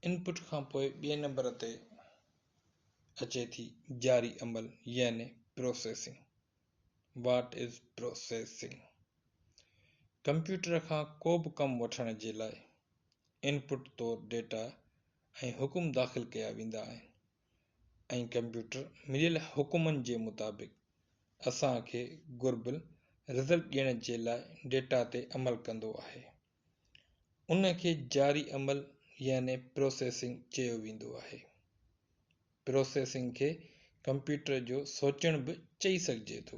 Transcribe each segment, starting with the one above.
Input کان پوء ٻئي نمبر تي اچي ٿي جاري عمل يعني processing. What is Processing؟ Computer کان ڪو به ڪم وٺڻ جي لاء انپٽ طور ڊيٽا ۽ حڪم داخل ڪيا ويندا آهن ۽ ڪمپيوٽر مليل حڪمن جي مطابق اسان کي گهربل رزلٽ ڏيڻ جي لاء ڊيٽا تي عمل ڪندو آهي. ان کي جاري عمل يعني پروسيسنگ چيو ويندو آهي. پروسيسنگ کي ڪمپيوٽر جو سوچڻ به چئي سگهجي ٿو.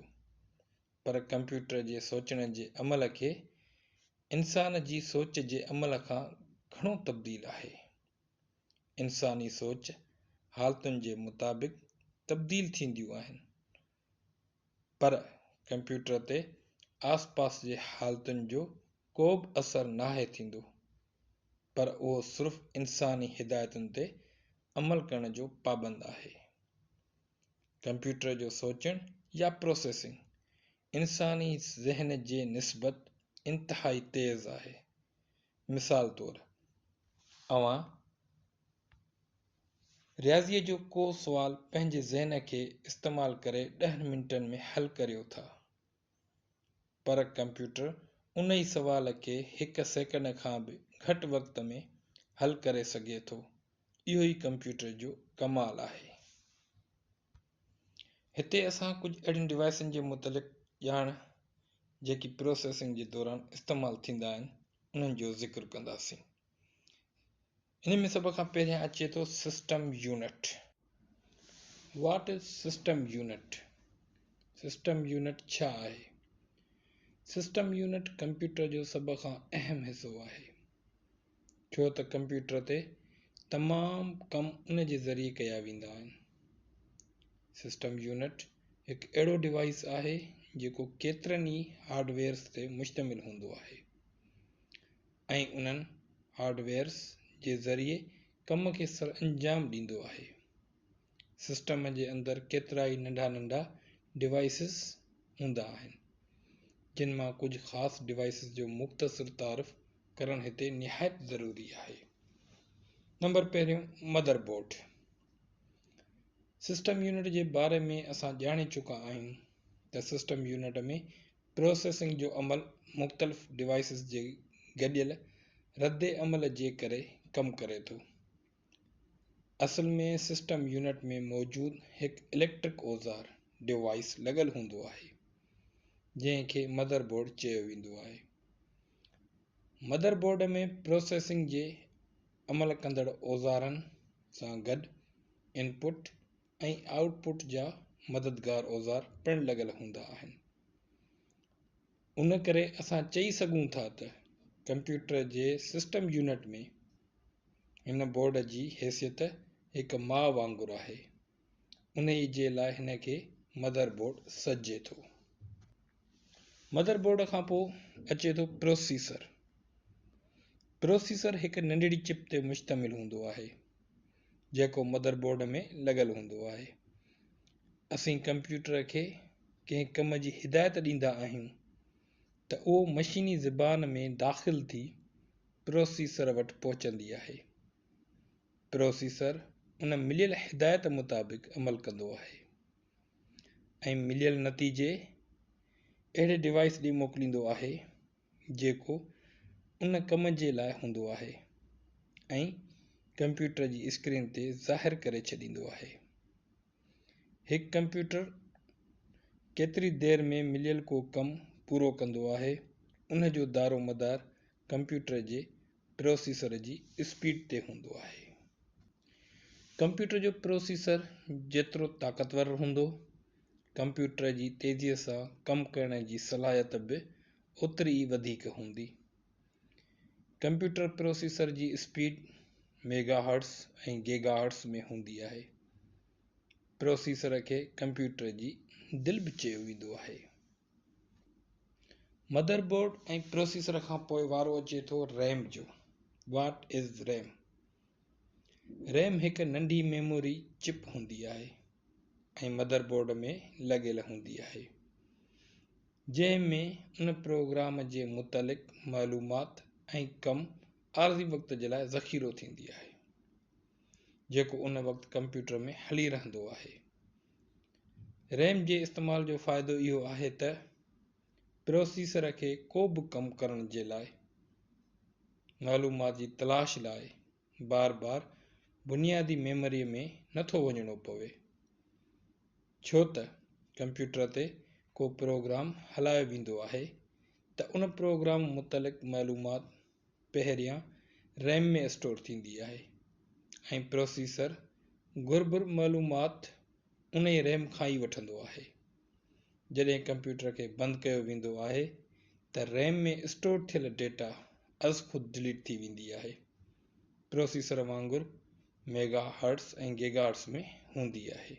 پر ڪمپيوٽر جي سوچڻ جي عمل کي انسان جي سوچ جي عمل کان گهڻو تبديل آهي. انساني سوچ حالتن جي مطابق تبديل ٿينديون آهن. پر ڪمپيوٽر تي آس پاس جي حالتن جو ڪو به اثر ناهي ٿيندو پر اهو صرف انساني هدايتن تي عمل ڪرڻ جو پابند آهي. ڪمپيوٽر جو سوچڻ يا پروسيسنگ انساني ذهن جي نسبت انتهائي تيز آهي. مثال طور اوهان رياضيء جو ڪو سوال پنهنجي ذهن کي استعمال ڪري ڏهن منٽن ۾ حل ڪريو ٿا، پر ڪمپيوٽر ان ئي سوال کي هڪ سيڪنڊ کان به گهٽ وقت ۾ حل ڪري سگهي ٿو. اهو ئي ڪمپيوٽر جو ڪمال آهي. هتي اسان ڪجهه اهڙين ڊوائيسن جي متعلق ڄاڻ جيڪي پروسيسنگ جي دوران استعمال ٿيندا آهن، انهن جو ذڪر ڪنداسين. ان ۾ سڀ کان پهريان اچي ٿو system unit. What is system unit? System unit ڇا آهي؟ سسٽم يونٽ ڪمپيوٽر جو سڀ کان اهم حصو آهي، ڇو ته ڪمپيوٽر تي تمام ڪم ان جي ذريعي ڪيا ويندا آهن. سسٽم يونٽ هڪ اهڙو ڊوائيس آهي جيڪو ڪيترن ئي هارڊويئرز تي مشتمل هوندو آهي. ۽ انهن هارڊويئرز جي ذريعي ڪم کي سرانجام ڏيندو آهي. سسٽم جي اندر ڪيترائي ننڍا ننڍا ڊوائيسز هوندا آهن، جن مان ڪجهه خاص ڊوائيسز جو مختصر تعارف ڪرڻ هتي نهايت ضروري آهي. نمبر پهريون مدر بورڊ. سسٽم يونٽ جي باري ۾ اسان ڄاڻي چڪا آهيون ته سسٽم يونٽ ۾ پروسيسنگ جو عمل مختلف ڊوائيسز جي گڏيل رد عمل جي ڪري ڪم ڪري ٿو. اصل ۾ سسٽم يونٽ ۾ موجود هڪ اليڪٽرڪ اوزار، ڊوائيس، لڳل هوندو آهي، جنهن کي مدر بورڊ چيو ويندو آهي. مدر بورڊ ۾ پروسيسنگ جي عمل ڪندڙ اوزارن سان گڏ ان پٽ ۽ آئوٽ پٽ جا مددگار اوزار پڻ لڳل هوندا آهن. ان ڪري اسان چئي سگهون ٿا ته ڪمپيوٽر جي سسٽم يونٽ ۾ هن بورڊ جي حيثيت هڪ ماء وانگر آهي، انهي جي لاء هن کي مدر بورڊ سڏجي ٿو. مدر بورڊ کان پوء اچي ٿو پروسيسر. پروسيسر هڪ ننڍڙي چپ تي مشتمل هوندو آهي. جيڪو مدر بورڊ ۾ لڳل هوندو آهي. اسين ڪمپيوٽر کي ڪنهن ڪم جي هدايت ڏيندا آهيون ته اهو مشيني زبان ۾ داخل ٿي پروسيسر وٽ پهچندي آهي. پروسيسر ان مليل هدايت مطابق عمل ڪندو آهي ۽ مليل نتيجي اهڙي ڊوائيس ڏي موڪليندو آهي جيڪو ان ڪم جي لاء هوندو آهي ۽ ڪمپيوٽر جي اسڪرين تي ظاهر ڪري ڇڏيندو آهي. هڪ ڪمپيوٽر ڪيتري دير ۾ مليل ڪو ڪم پورو ڪندو آهي ان جو دارومدار ڪمپيوٽر جي پروسيسر جي اسپيڊ تي هوندو آهي. ڪمپيوٽر جو پروسيسر جيترو طاقتور هوندو، ڪمپيوٽر جي تيزيء سان ڪم ڪرڻ جي صلاحيت به اوتري ئي وڌيڪ هوندي. ڪمپيوٽر پروسيسر جي speed mega hertz ۽ giga hertz ۾ هوندي آهي. پروسيسر کي ڪمپيوٽر جي دل به چيو ويندو آهي. مدر بورڊ ۽ پروسيسر کان پوء وارو اچي ٿو ريم جو. What is RAM? RAM هڪ ننڍي ميموري چپ هوندي آهي ۽ مدر بورڊ ۾ لڳل هوندي آهي، جنهن ۾ ان پروگرام جي متعلق معلومات ۽ ڪم عارضي وقت جي لاء ذخيرو ٿيندي آهي. جيڪو ان وقت ڪمپيوٽر ۾ هلي رهندو آهي. ريم جي استعمال جو فائدو اهو آهي ته پروسيسر کي ڪو به ڪم ڪرڻ جي لاء معلومات جي تلاش لاء بار بار بنيادي ميموري ۾ نٿو وڃڻو پوي ڇو ته ڪمپيوٽر تي ڪو پروگرام هلايو ويندو آهي ته ان پروگرام متعلق معلومات پهريان ريم ۾ اسٽور ٿيندي آهي ۽ پروسيسر گهربل معلومات انهي ريم کان ئي وٺندو آهي. جڏهن ڪمپيوٽر کي بند ڪيو ويندو آهي ته ريم ۾ اسٽور ٿيل ڊيٽا ازخود ڊليٽ ٿي ويندي آهي. پروسيسر وانگر ميگا هرٽز ۽ گيگا هرٽز ۾ هوندي آهي.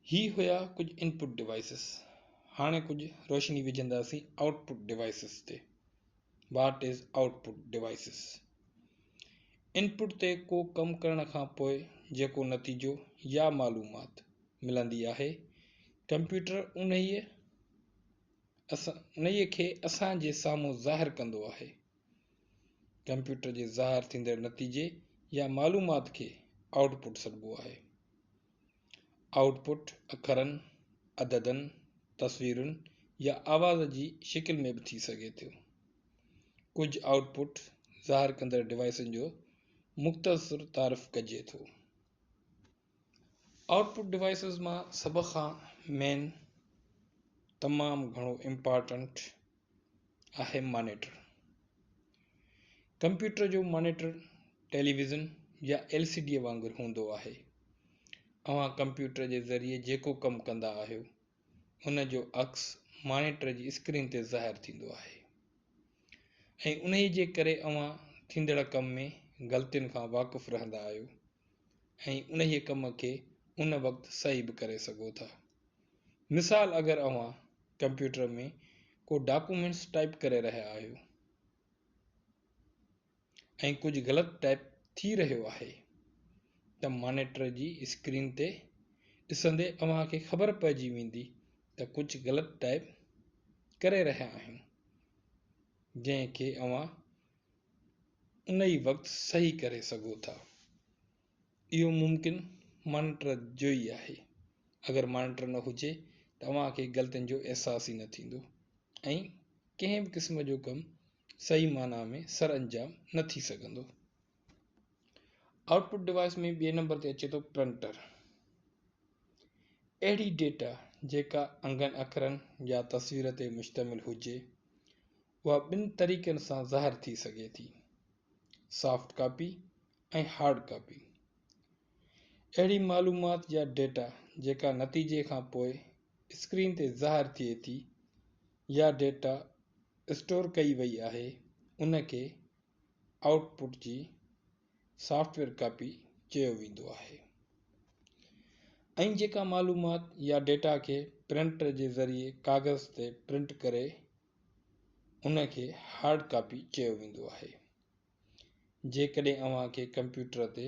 هي هيا ڪجهه انپٽ ڊوائيسز. هاڻي ڪجهه روشني وجهنداسين آئوٽ پٽ ڊوائيسز تي. What is output devices? Input تي ڪو ڪم ڪرڻ کان پوء جيڪو نتيجو يا معلومات ملندي آهي، ڪمپيوٽر انهيء کي اسان جي سامهون ظاهر ڪندو آهي. ڪمپيوٽر جي ظاهر ٿيندڙ نتيجي يا معلومات کي آئوٽ پٽ سڏبو آهي. آئوٽ پٽ اکرن، عددن، تصويرن يا آواز جي شڪل ۾ به ٿي سگهي ٿو. ڪجهه آئوٽ پٽ ظاهر ڪندڙ ڊوائيسن جو مختصر تعارف ڪجي ٿو. آئوٽ پٽ ڊوائيسز مان سڀ کان مين تمام گهڻو امپارٽنٽ آهي مانيٽر. ڪمپيوٽر جو مانيٽر ٽيليويزن يا ايل سي ڊي وانگر هوندو آهي. اوهان ڪمپيوٽر جي ذريعي جيڪو ڪم ڪندا آهيو، ان جو عڪس مانيٽر جي اسڪرين تي ظاهر ٿيندو آهي ۽ انهي جي ڪري اوهان ٿيندڙ ڪم ۾ غلطين کان واقف رهندا آهيو ۽ انهي ڪم کي ان وقت صحيح به ڪري سگهو ٿا. مثال اگر اوهان ڪمپيوٽر ۾ ڪو ڊاڪومينٽس ٽائيپ ڪري رهيا آهيو ۽ ڪجهه غلط ٽائيپ ٿي رهيو آهي ته مانيٽر جي اسڪرين تي ڏسندي اوهان کي خبر پئجي ويندي ته ڪجهه غلط ٽائيپ ڪري رهيا آهيون جنهن کي اوهان ان ئي وقت صحيح ڪري سگهو ٿا. اهو ممڪن مانيٽر جو ئي آهي. اگر مانيٽر نه هجي ته اوهان کي غلطين جو احساس ئي نه ٿيندو ۽ ڪنهن به قسم جو ڪم صحيح معنيٰ ۾ سر انجام نه ٿي سگهندو. آئوٽ پٽ ڊوائيس ۾ ٻئي نمبر تي اچي ٿو پرنٽر. اهڙي ڊيٽا جيڪا انگن اکرن يا تصوير تي مشتمل هجي اها ٻن طريقن سان ظاهر ٿي سگهي ٿي، سافٽ ڪاپي ۽ هارڊ ڪاپي. اهڙي معلومات يا ڊيٽا جيڪا نتيجي کان پوء اسڪرين تي ظاهر ٿئي ٿي يا ڊيٽا اسٽور ڪئي وئي آهي ان کي آئوٽ پٽ جي سافٽ ويئر ڪاپي چيو ويندو آهي ۽ جيڪا معلومات يا ڊيٽا کي پرنٽر جي ذريعي ڪاغذ تي پرنٽ ڪري ان کي هارڊ ڪاپي چيو ويندو آهي. جيڪڏهن اوهان کي ڪمپيوٽر تي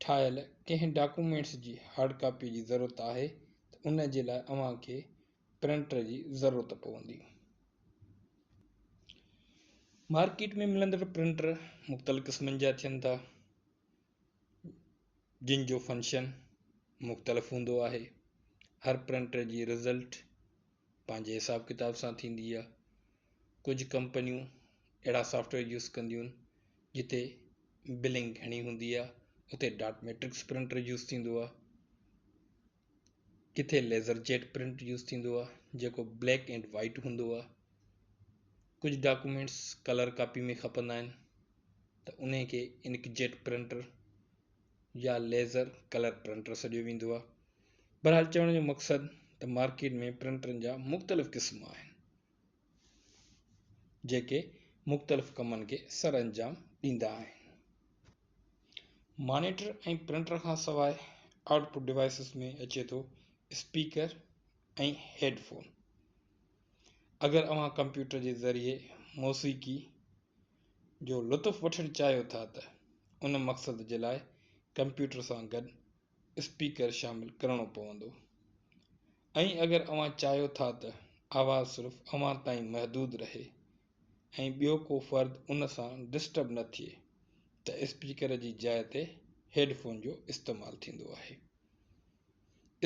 ٺاهيل ڪنهن ڊاڪومينٽس جي هارڊ ڪاپي جي ضرورت آهي ته ان جي لاء اوهان کي پرنٽر جي ضرورت پوندي. مارڪيٽ ۾ ملندڙ پرنٽر مختلف قسمن جا ٿين ٿا جن جو فنڪشن مختلف هوندو آهي. هر پرنٽر جي رزلٽ پنهنجي حساب ڪتاب سان ٿيندي آهي. ڪجهه ڪمپنيون اهڙا سافٽ ويئر يوز ڪنديون آهن جتي بلنگ گهڻي هوندي آهي اتي ڊاٽ ميٽرڪس پرنٽر يوز ٿيندو آهي ڪٿي ليزر جيٽ پرنٽ يوز ٿيندو آهي جيڪو بليڪ اينڊ وائٽ هوندو آهي ڪجهه ڊاڪومينٽس ڪلر ڪاپي ۾ کپندا آهن ته انهي کي انڪ جيٽ پرنٽر يا ليزر ڪلر پرنٽر سڏيو ويندو آهي. بهرحال چوڻ جو مقصد ته مارڪيٽ ۾ پرنٽرن جا مختلف قسم آهن جيڪي مختلف ڪمن کي سر انجام ڏيندا آهن. مانيٽر ۽ پرنٽر کان سواء آئوٽ پٽ ڊوائيسز ۾ اچي ٿو اسپيڪر ۽ هيڊ فون. اگر اوهان ڪمپيوٽر جي ذريعي موسيقي جو لطف وٺڻ چاهيو ٿا ته ان مقصد جي لاء ڪمپيوٽر سان گڏ اسپيڪر شامل ڪرڻو پوندو ۽ اگر اوهان چاهيو ٿا ته آواز صرف اوهان تائين محدود رهي ۽ ٻيو ڪو فرد ان سان ڊسٽرب نه ٿئي ته اسپيڪر جي جاء تي هيڊ فون جو استعمال ٿيندو آهي.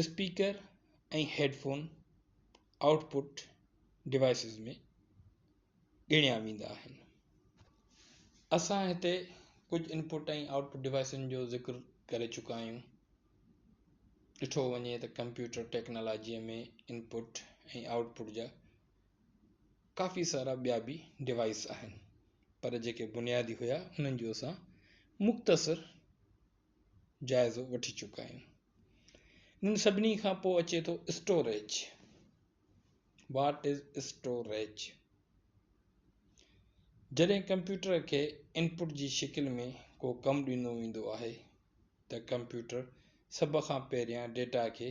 Speaker ۽ head phone out put devices ۾ ڳڻيا ويندا آهن. اسان هتي ڪجهه انپٽ ۽ آئوٽ پٽ ڊوائيسن جو ذڪر ڪري چڪا آهيون. ڏٺو وڃي ته ڪمپيوٽر ٽيڪنالاجيء ۾ انپٽ ۽ آئوٽ پٽ جا ڪافي سارا ٻيا به ڊوائيس آهن پر جيڪي بنيادي هيا انهن جو اسان مختصر جائزو وٺي چڪا آهيون. انهن سڀني کان پوء اچي ٿو اسٽوريج. What is storage? جڏهن ڪمپيوٽر کي انپٽ جي شڪل ۾ ڪو ڪم ڏنو ويندو آهي ته ڪمپيوٽر سڀ کان پهريان ڊيٽا کي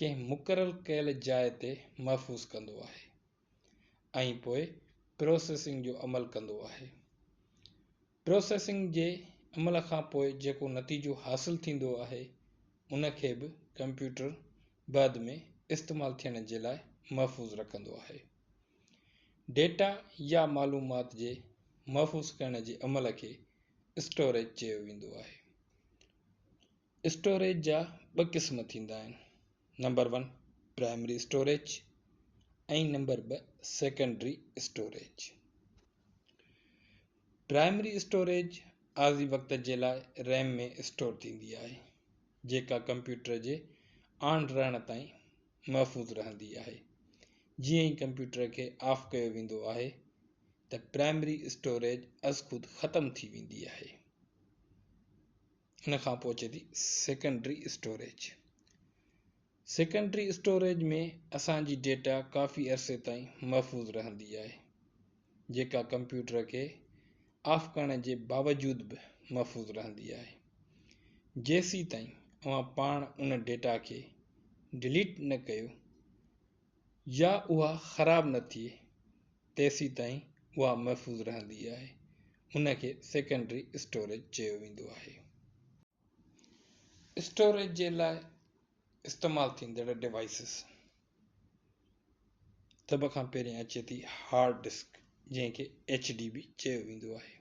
ڪنهن مقرر ڪيل جاء تي محفوظ ڪندو آهي ۽ پوء پروسيسنگ جو عمل ڪندو آهي. پروسيسنگ جي عمل کان پوء جيڪو نتيجو حاصل ٿيندو آهي ان کي به ڪمپيوٽر بعد ۾ استعمال ٿيڻ جي لاء محفوظ رکندو آهي. ڊيٽا يا معلومات جي محفوظ ڪرڻ جي عمل کي اسٽوريج چيو ويندو آهي. اسٽوريج جا ٻه قسم ٿيندا آهن، number one primary storage ۽ number ٻه سيڪنڊري اسٽوريج. پرائمري اسٽوريج عارضي وقت جي لاء ريم ۾ اسٽور ٿيندي آهي، جيڪا ڪمپيوٽر جي آن رهڻ تائين محفوظ رهندي آهي. جيئن ئي ڪمپيوٽر کي آف ڪيو ويندو آهي ته پرائمري اسٽوريج ازخود ختم ٿي ويندي آهي. ان کان پوء اچي ٿي سيڪنڊري اسٽوريج. سيڪنڊري اسٽوريج ۾ اسان جي ڊيٽا ڪافي عرصي تائين محفوظ رهندي آهي، جيڪا ڪمپيوٽر کي آف ڪرڻ جي باوجود به محفوظ رهندي آهي. جيسيتائين اوهان پاڻ ان ڊيٽا کي ڊليٽ نه ڪيو يا اها خراب نه ٿئي تيسيتائين اها محفوظ رهندي آهي. ان کي سيڪنڊري اسٽوريج چيو ويندو آهي. اسٽوريج جي لاء استعمال ٿيندڙ ڊوائيسز سڀ کان پهرين اچي ٿي هارڊ ڊسڪ جنهن کي ايڇ ڊي به چيو ويندو آهي.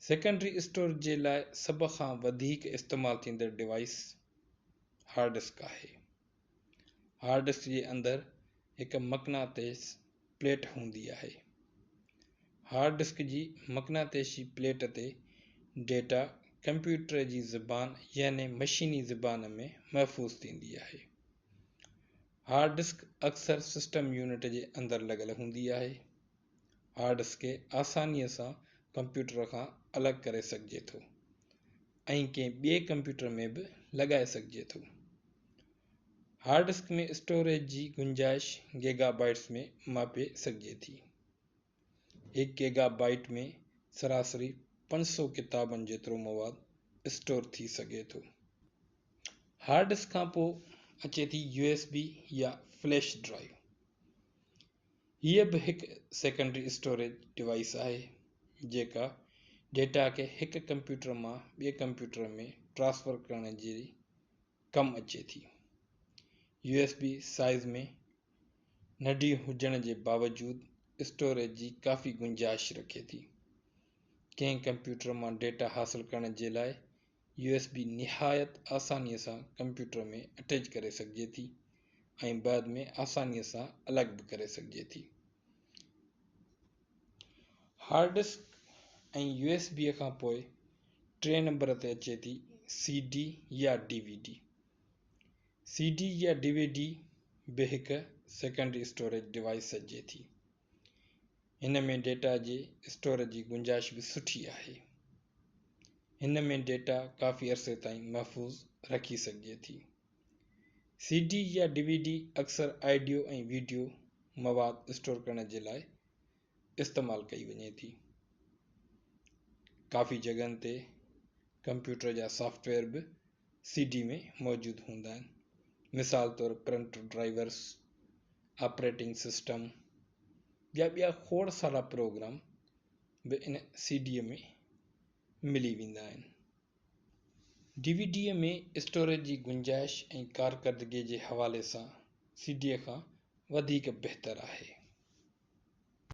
سيڪنڊري اسٽوريج جي لاء سڀ کان وڌيڪ استعمال ٿيندڙ ڊوائيس هارڊ ڊسڪ آهي. هارڊ ڊسڪ جي اندر هڪ مقناطيس پليٽ هوندي آهي. هارڊ ڊسڪ جي مقناطيسي پليٽ تي ڊيٽا ڪمپيوٽر جي زبان يعني مشيني زبان ۾ محفوظ ٿيندي آهي. هارڊ ڊسڪ اڪثر سسٽم يونٽ جي اندر لڳل هوندي آهي. هارڊ ڊسڪ کي آسانيء سان ڪمپيوٽر کان الڳ ڪري سگهجي ٿو ۽ ڪنهن ٻئي ڪمپيوٽر ۾ به لڳائي سگهجي ٿو. هارڊ ڊسڪ ۾ اسٽوريج جي گنجائش گيگا بائيٽس ۾ ماپي سگهجي ٿي. هڪ گيگا بائيٽ ۾ سراسري 500 ڪتابن جيترو مواد اسٽور ٿي سگهي ٿو. هارڊ ڊسڪ کان پوء اچي ٿي يو ايس بي يا فليش ڊرائيو. هيء به هڪ سيڪنڊري اسٽوريج ڊوائيس آهي، جيڪا ڊيٽا کي هڪ ڪمپيوٽر مان ٻئي ڪمپيوٽر ۾ ٽرانسفر ڪرڻ جي ڪم اچي ٿي. يو ايس بي سائيز ۾ ننڍي هجڻ جي باوجود اسٽوريج جي ڪافي گنجائش رکي ٿي. ڪنهن ڪمپيوٽر مان ڊيٽا حاصل ڪرڻ جي لاء يو ايس بي نهايت آسانيء سان ڪمپيوٽر ۾ اٽيچ ڪري سگهجي ٿي ۽ بعد ۾ آسانيء سان الڳ به ڪري سگهجي ٿي. Hard disk ۽ U S B کان پوء ٽئين نمبر تي اچي ٿي سي ڊي يا D V D. C D يا ڊي وي ڊي به هڪ سيڪنڊري اسٽوريج ڊوائيس سڏجي ٿي. هن ۾ ڊيٽا جي اسٽوريج جي گنجائش به سٺي آهي. هن ۾ ڊيٽا ڪافي عرصي تائين محفوظ رکي سگهجي ٿي. سي ڊي يا ڊي وي ڊي اڪثر آڊيو ۽ وڊيو مواد اسٽور ڪرڻ جي لاء استعمال ڪئي وڃي ٿي. ڪافي جڳهن تي ڪمپيوٽر جا سافٽ ويئر به سي ڊي ۾ موجود هوندا آهن. مثال طور پرنٽر ڊرائيورس، آپريٽنگ سسٽم يا ٻيا کوڙ سارا پروگرام به ان سي ڊي ۾ ملي ويندا آهن. ڊي وي ڊي ۾ اسٽوريج جي گنجائش ۽ ڪارڪردگي جي حوالي سان سي ڊي کان وڌيڪ بهتر آهي.